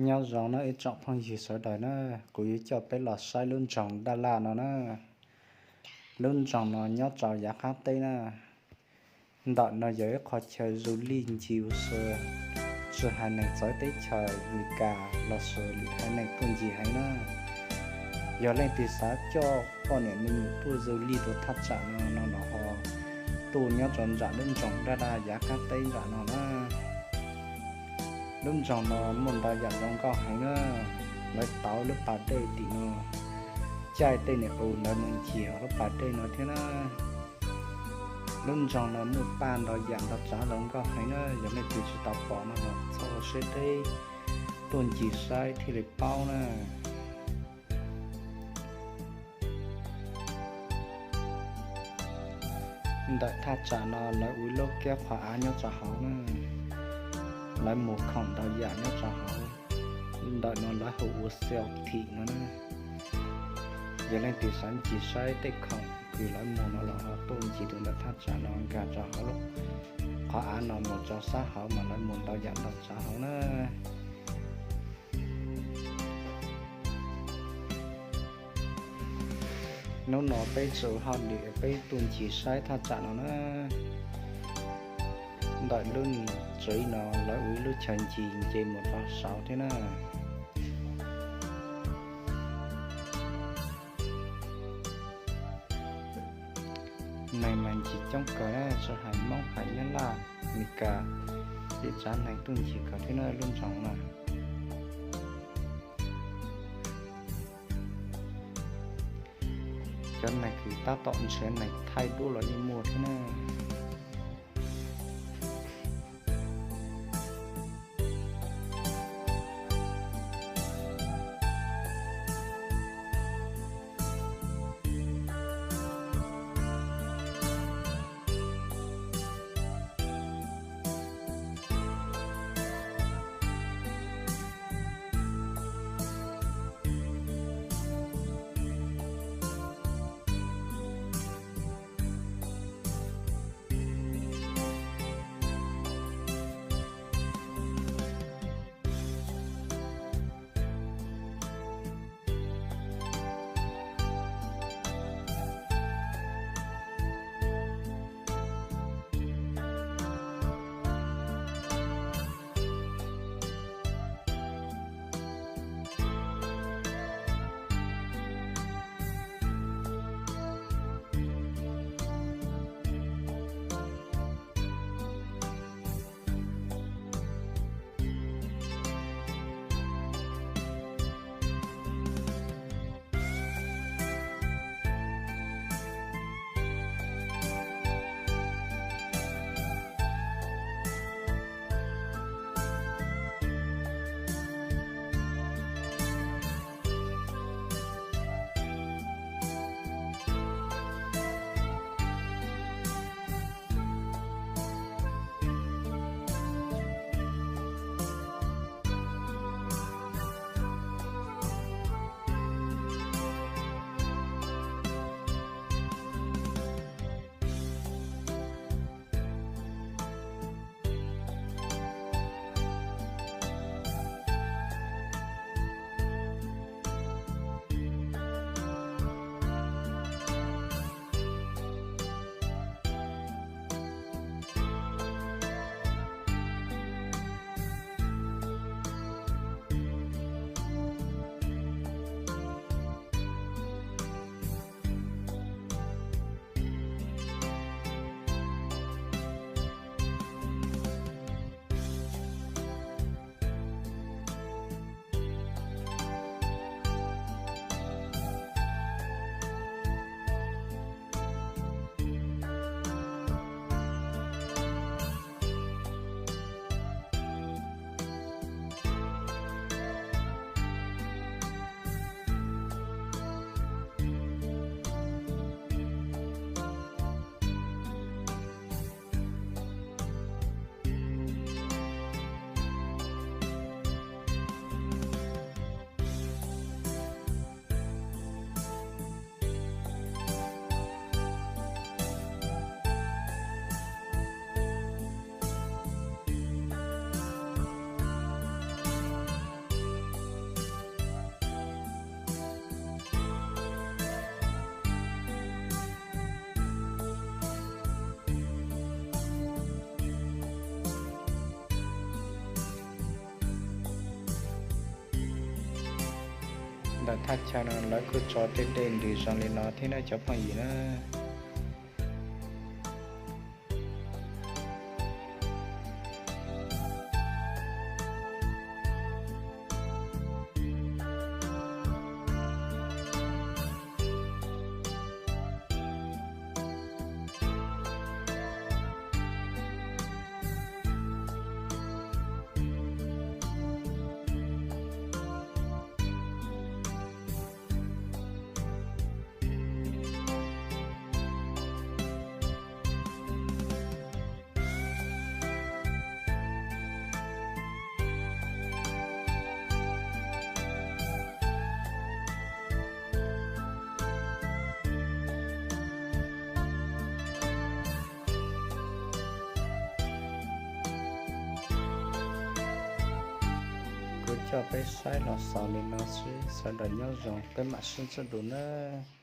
Nyob zoo na ib tsoom phooj ywg sawv daws na, kuv yuav coj peb los saib lub nroog Daj Laj no na. Lub nroog no nyob rau yav qab teb na. Ntawm no yog ib qho chaw du lịch ncig ua si, tsis hais neeg txawv teb chaws Amelikas los sis lwm haiv neeg tuaj ncig heev na. Yog leej twg xav coj poj niam me nyuam tuaj du lịch rau thaj tsam no no los ho tuaj nyob rau nram lub nroog Daj Laj yav qab teb nram no na. Lub nroog no muaj ntau yam zoo nkauj heev na. Lawv tauv lub pas dej tim no, caij tej niam u ntawd mus ncig hauv lub pas dej no thiab na. Lub nroog no muaj paj ntau yam ntau tsav zoo nkauj heev na, yog leej twg tsis tau pom no los txhob ua siab deb, tuaj ncig saib thiaj li paub na. Ntawm thaj tsam no lawv ua ib lub kiab qhov av nyob rau hauv na, lawv muag khoom ntau yam nyob rau hauv. Ntawm no lawv hu ua siau thim no na. Yog leej twg xav ncig saib tej khoom kws lawv muag no los ho tuaj ncig rau ntawm thaj tsam no nkag rau hauv lub qhov av no mus rau sab hauv mas lawv muag ntau yam ntau tsav hauv na. Hnub no peb tsis ua hauj lwm, peb tuaj ncig saib thaj tsam no na. Ntawm lub tsev no lawv ua ib lub chaw ncig nce mus rau saud thiab na. Neeg mas ncig coob kawg na, tsis hais Hmoob hais Nyab Laj, Amelikas, tej tsav neeg tuaj ncig kawg thiab na lub nroog no. Cov neeg kws tab tom nrhiav neeg thaij duab los yeej muaj thiab na. Ntawm thaj chaw no lawv kuj tso tej dej ntws zoo li no thiab na cov phooj ywg na. Kuv coj peb saib los xaus li no xwb, sawv daws nyob zoo, peb mam sib ntsib dua nawb.